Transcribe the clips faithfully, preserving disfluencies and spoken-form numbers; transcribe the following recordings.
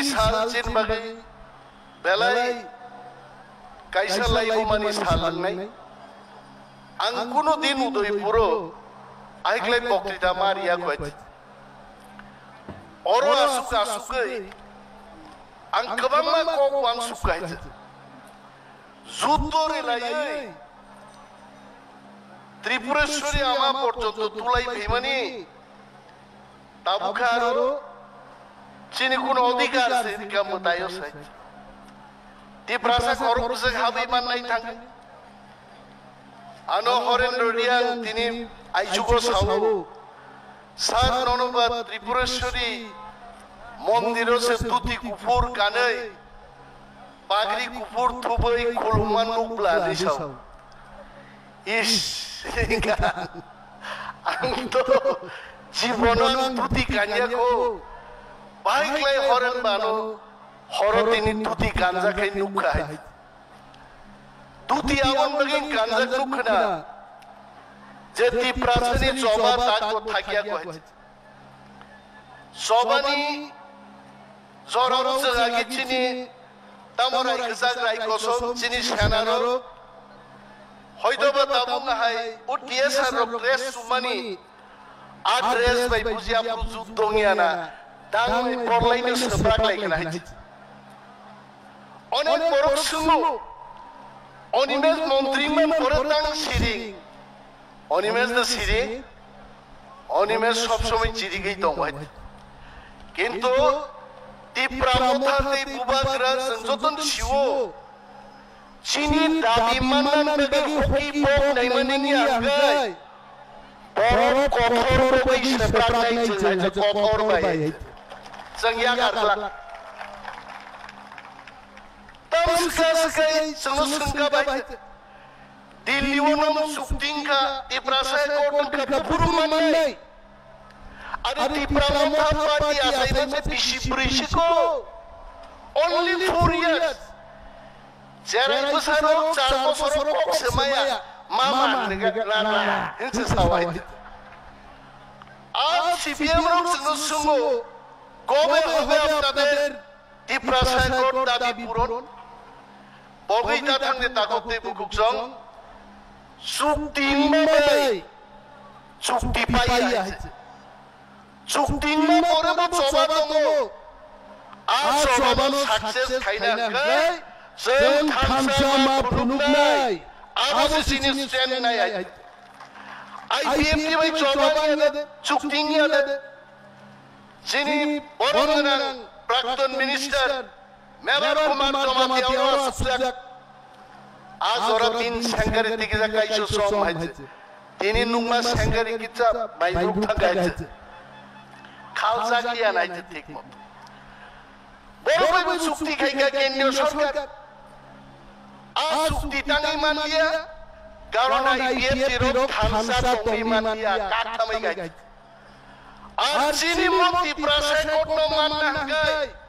sal chini bagwi belai kaisa laibumani sal wngnai. Ang kuno din Udaipuro aiklai boktwita ma riya koi. Oro asuk asugwi ang kwbangma kok uansuk kaijakha. Juddo relaiwi Tripureshwari ama porjonto tulai phaimani tabukha aro chini kuno odhikar se rika mwtaio sai. Tiprasa khorok bwswk habwi mannai thang. Ano Horendra Reang tini aichugo sao. Sir, nono ba Tripureshwari mondiro se dhuti kuphur kanwi, pagri kuphur thubwi khulumma nukla, hinwi sao. Ish, ang to jibono ang dhuti kanya kho. Bahai khlai Horen bano horo tini dhuti kanja khai nukha hai. Dhuti aboni bagwi kanjak nukha na je Tiprasani choba tak bo thakya koi. Chobani jorao chwng agi chini tamo rai kwchak rai kosom chini senarok hoitoba tabuk hai o T S R rok dress sumani a dress bai bujiya bujuk dongya na dang bai porlai no swprak lai khna hai. Onek borok sungo, Animesh montri man pore tang siring. Animesh da siring, Animesh sob somoi chirigwi tong bai. Kintu Tipra Motha tei Bubagra chwng jotono siwo. Chini dabi manna bagwi hoki pok naimani ni angkai. Borok kothor bagwi seprak nai chwng hai kothor bai. Chwng yakar glak. Tam swkang swkang chwngno swngka bai. Delhi o nang chukti wngkha, Tiprasa court wngkha, buphuru mannai. Aro Tipra Motha Party asaima se bisi brwi siko. Only four years. Cherai bwsarok char bosorok kok se maya. Mama nega nana. Hinse sawai. Ar C P M rok chwngno sungo. Kobe hobe apnader Tiprasa court dabi puron. Bogwi ta thangni takhuk tei bukhuk song. Chukti wngma bai chukti paiya hai se. Chukti wngma pore bo choba tongo. A chobano success khaina hwnkhe chwng thansa ma phunuknai. Abo se chini stand nai hai. I P F T bai choba wngya de, chukti wngya de. Chini borom gwnang prakton minister Mevar Kumar Jamatia oro asukjak. A jora tin sengkari tikijak kaisa som hai se. Tini nungma sengkari kitsa bai nuk thang hai se. Khalsa kiya nai se thik mo. Boro bai bo chukti khai ka kendriyo sarkar. A chukti tangwi man liya. Karon I P F T rok thansa tongwi man liya. Kathamai gai. Ar chini mukti prasai kotno manna hwnkhe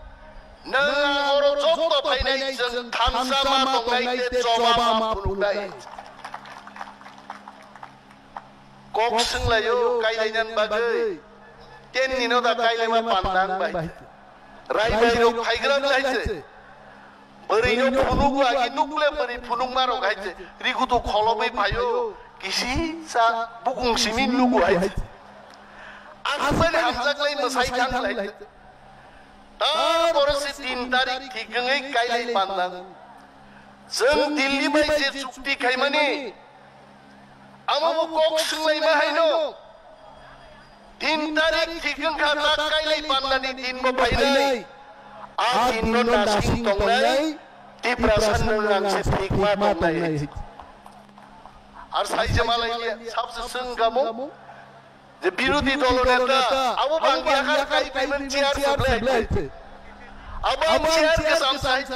nwng ang oro jokto phainai chwng thansa ma tongnai tei choba ma phunuknai. Kok swnglaio kailainani bagwi. Tenni no da kailaima pandang bai. Raibai rok phaigra bai se. Bwrwi no phunugo agi nukle bwrwi phunukma rok hai se. Rigudu kholobwi phaio. Kisi sa bukung simi nugo hai se. Aswk bai hamjak lai mwsai thang lai. Taboro se tin tarik thik wngwi kailai pandang. Chwng Delhi bai je chukti khaimani, amo bo kok swnglaima haino. Tin tarik thik wngkha ta kailai pandani din bo phainai. A din no nasing tongnai, Tiprasa nwng ang se thik ma tongnai. Ar sai je malai sabse swng gamo. Je birodhi dolo neta, abo bangya kar kai payment chair supply hai. Abo ang chair ke sam sai.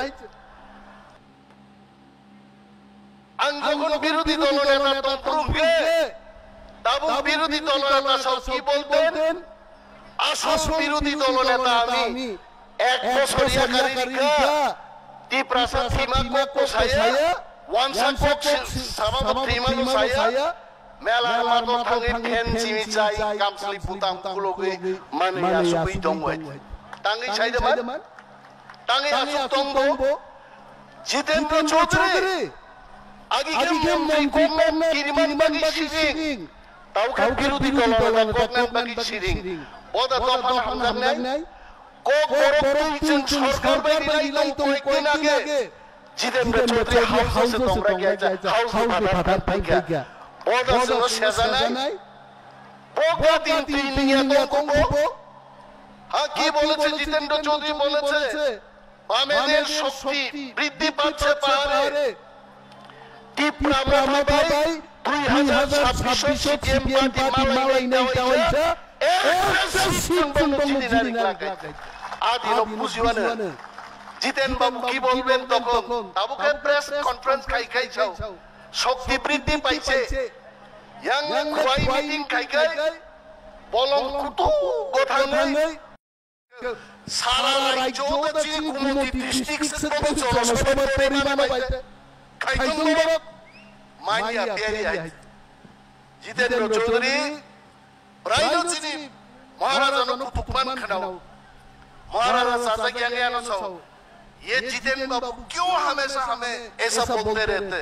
Ang jokhon birodhi dolo neta tongprung ke, tabuk birodhi dolo neta sao ki bolten, asol birodhi dolo neta ami. Ek bosor yakari rikha, Tiprasa thima kok ko saya, wansa kok si-, sama bo thima no saya, mela ma to thangwi phen chimi chai, kamsli butang kulogwi, mani ya sugwi dongwai. Tangwi chai de man? Tangwi achuk tongbo Jitendra Chaudhary. Agi khe montri koknam kiriman bagwi siring. Tau khe birodi dol no koknam bagwi siring. Boda dopha hamjaknai. Kok borok twi chwng sorkar bai rilai tong koyekdin age. Jitendra Chaudhary house o se tong rai khe house ni phatar phai kha. Boda chwngno sejanai. Bo gadin twi nungya tong kubo. Ha ki boleche Jitendra Chaudhary boleche. বামেদের শক্তি বৃদ্ধি পাচ্ছে পাহাড়ে। টিপরা মথা ভাই দুই হাজার ছাব্বিশো CPM party মালাই নেই দাওয়াইছা। একটা সিট পর্যন্ত জিতে না রাখা। আদি লোক বুঝিবানে। জিতেন বাবু কি বলবেন তখন? বাবুকে প্রেস কনফারেন্স খাই খাই চাও। শক্তি বৃদ্ধি পাইছে। ইয়াং খোয়াই মিটিং খাই খাই। বলং কুতু গথাঙ্গই। Sara raijyo da chini kumoti district se koto jonosabha poriman bai khaitong borok manya peri hai. Jitendra Chaudhary braino chini Maharaja no kutukman khanao. Maharaja sajak yang ano sao. Ye Jiten babu kyo hamesha hame aisa bolte rehte?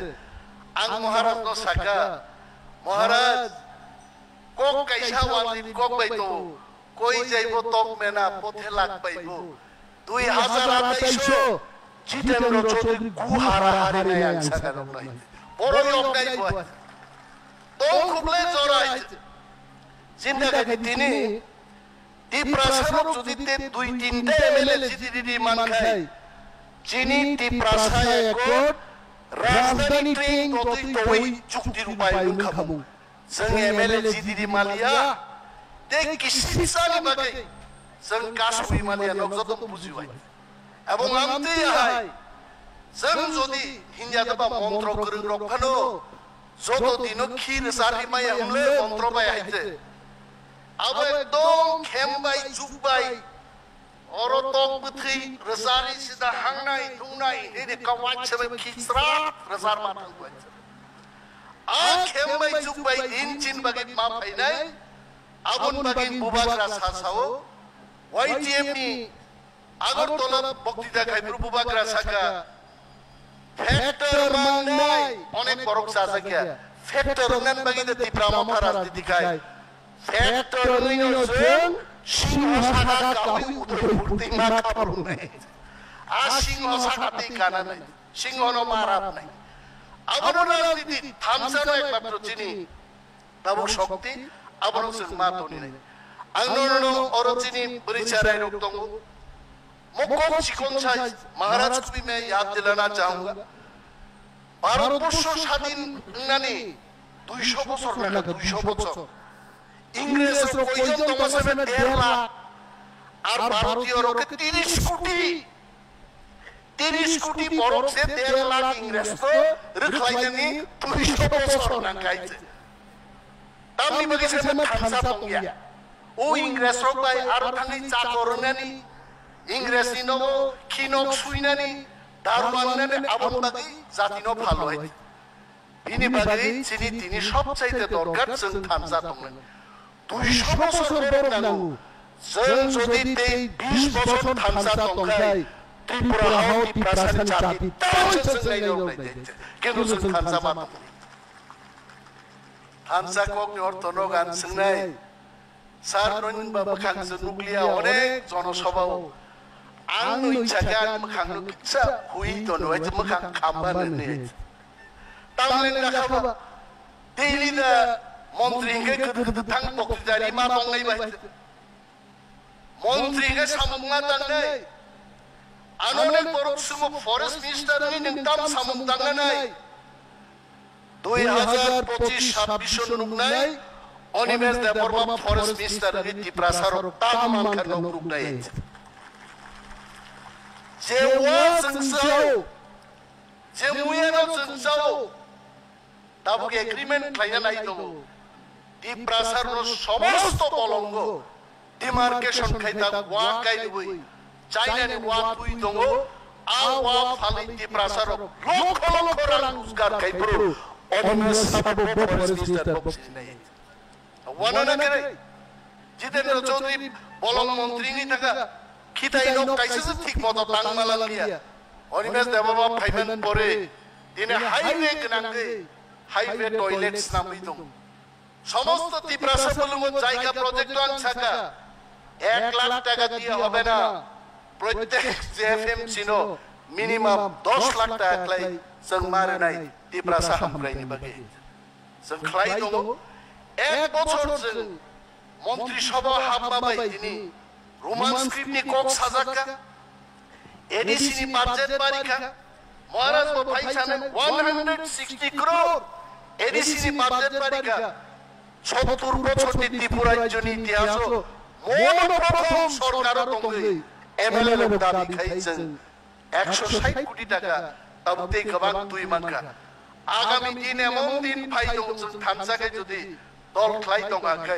Ang Maharaj no saka, Maharaj, kok kaisa wani kok bai to. Koi jaibo tok mena pothe lak paibo. Dui hazar ataisho Jitendra Chaudhary gu hara hari nai ang saka rok nai. Boro yok nai bo. Tong khuble jorai. Chinta khai tini Tiprasa rok jodi te dui tinta M L A jiti di man khai. Chini Tiprasa ekot rajdhani train rotwi towoi chukti rupai wng khamung. Chwng M L A jiti di maliya, tei kisisa ni bagwi chwng kasui maliya, nok joto bujibai. Abo ngamtwi hai, chwng jodi hinya daba montro kwrwng rok phano, joto dino khi rwchar rimaya hwnle montro bai hai te. Abo ekdom khem bai, juk bai, oro tok bwthwi rwchari sida hangnai, nungnai, nini kawai se bai khi chwrak rwchar ma thang bai. A khem bai chuk bai din chin bagwi ma phainai, aboni bagwi bubagra sa sao, Y T F ni Agartala boktita khai bru bubagra saka, factor mangnai, onek borok sajak ya, factor wngnan bagwi de Tipra Motha rajniti khai, factor wngwi no chwng singho saka kawi udoi purti ma khabrungnai, a singho saka tei kananai. Singhono ma rapnai. Abono rajniti thamsano ekmatro chini tabuk shokti, abono chwng ma toninai. Ang nono oro chini bwrwi charai rok tongo. Mokol chikon sai Maharaj ko bhi main yaad dilana chahunga. Bharatborsho sadhin wngnani duisho bochor naka, duisho bochor. Ingres rok koijon tongo sebe der lakh. Ar Bharatiyo rok khe tiris koti. Tiris koti borok se der lakh Ingres to rwkhlainani duisho bochor nangkha hai se. Tamni bagwi se ma thansa tongya. O Ingres rok bai aro thangwi chakor wngnani, Ingres ni nogo khinok suinani, darman wngnani aboni bagwi jatino phalo hai. Bini bagwi chini tini sobchaite dorkar chwng thansa tongnani. Duisho bochor borok nango. Chwng jodi tei bish bochor thansa tongkhai, Tripura hao Tiprasani jati tamo chwng nainai rok nai de. Kintu chwng thansa ma tong. Thansa kokni ortho no gan swngnai. Sir, nini ba bwkhang se nukliya onek jonosabha o. Ang nwi chakhe ang bwkhang no kisa hui tono, ai bwkhang khamba nini. Tamlen rakha ba. Daily da montri hingke kwthwr kwthwr thang boktwija rima tongnai bai. Montri hingke samung ma tangnai. Ano onek borok sumo forest minister ni nwng tam samung tangnai. Dui hazar pochis sabbish o nuknai, Animesh Debbarma forest minister ni Tiprasa rok tam mankha nok nuknai. Je wa chwng sao, je muya no chwng sao, tabuk agreement khlaina nai tongo. Tiprasa rok no somosto bolongo. Demarcation khai ta wa kainwi China ni wa twi tongo, a wa phalwi Tiprasa rok lokho lokho rang rojgar khai phuru Animesh sabo bo forest minister bo sinai. Wana na kere Jitendra Chaudhary bolong montri ni thaka Khitai nok kaisa se thik moto tang malang liya. Animesh Debbarma phaiman pore tini highway gwnangwi highway toilet snamwi tong. Somosto Tiprasa bulungo jaiga project ang saka ek lakh taka diye hobe na. Prottek J F M C no minimum dos lakh taka khlai chwng ma rwnai Tiprasa hamkraini bagwi. Chwng khlai tongo. Ek bochor chwng Montri Sabha hapma bai tini Roman script ni kok sajakka, A D C ni budget barikha, Maharaj bo phai sanai one hundred sixty crore A D C ni budget barikha, sottur bochor ni Tripura rajyo ni itihaso mono prothom sorkar o tongwi M L A rok dabi khai chwng ekso sait koti taka tabuk tei kwbang twi mankha. Agami din emon din phai tongo chwng thansa khe jodi dol khlai tongkha khe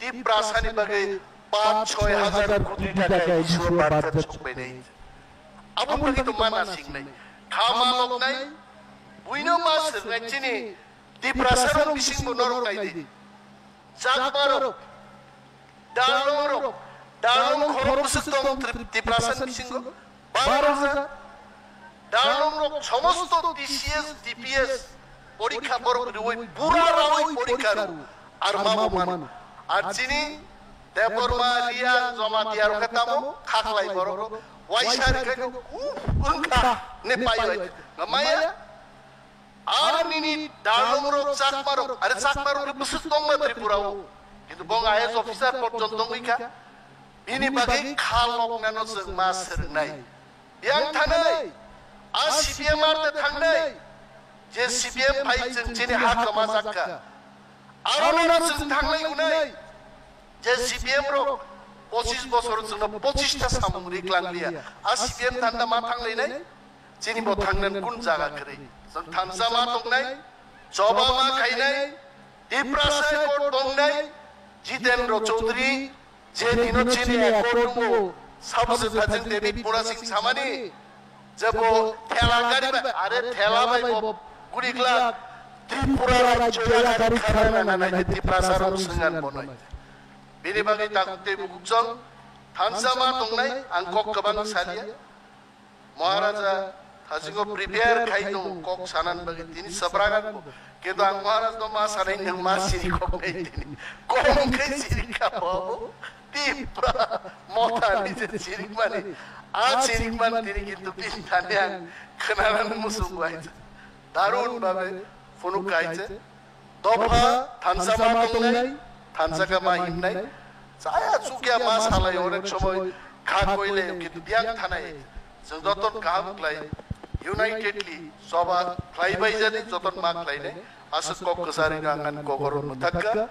Tiprasani bagwi panch choi hajar koti taka issue budget sokbainai. Aboni bagwi to mana singnai. Khama moknai, buino ma swngnai chini Tiprasarok bisingbo norok naidi. Chakmarok, Darlongrok, Darlong khorok bwswk tong Trip-, Tiprasani bisingo? Baro hajar. Darlongrok somosto T C S, T P S porikha borok rwui pura rawi porikha rw. Ar ma bo mano. Ar chini Debbarma, Riya, Jamatia rok khe tamo khaklai borok rok. Waisa rikha khe, uh, wngkha, ne pai bai. Ngamaya? Ar nini Darlongrok, Chakmarok, are Chakmarok ni bwswk tongma Tripura o. Kintu bo I A S officer porjonto wngwi kha. Bini bagwi kha loknano chwng ma swrwngnai. Biyang thanai, a C P M R te thangnai, je C P M phai chwng chini ha kwma jak kha. Aro no chwng thangnai hwnai, je C P M rok pochis bosor chwngno pochis ta samung ri klang liya. A C P M thanda ma thanglainai, chini bo thangnan kun jaga kwrwi. Chwng thansa ma tongnai, choba ma khainai, Tiprasa accord tongnai, Jitendra Chaudhary, je dino chini accord tongo, sabo se thajin teni pura sing samani, je bo thela gari bai, are thela bai bo guri glak, Tripura rajyo ya gari kharna nana nai Tiprasa rok swngan bonoi. Bini bagwi takuk tei bukuk chwng thansa ma tongnai, ang kok kwbang saliya. Maharaja thasingo prepare khai tongo kok sanan bagwi tini sabragan bo. Kintu ang Maharaj no ma sanai nang ma siri kok nai tini. Kok khai siri ka bo. Tipra mota ni je siri mani. A siri man tini kintu bini thani ang khnanan musuk bai. Darun babe phunuk kai je. Dopha thansa ma tongnai, thansa kha ma himnai. Chaya chukya ma salai onek somoi kha koilai kintu biyang thanai. Chwng joton kaham khlai, unitedly choba khlai bai jani joton ma khlainai. Aswk kok kwchari no ang ani kokoro mwthakka.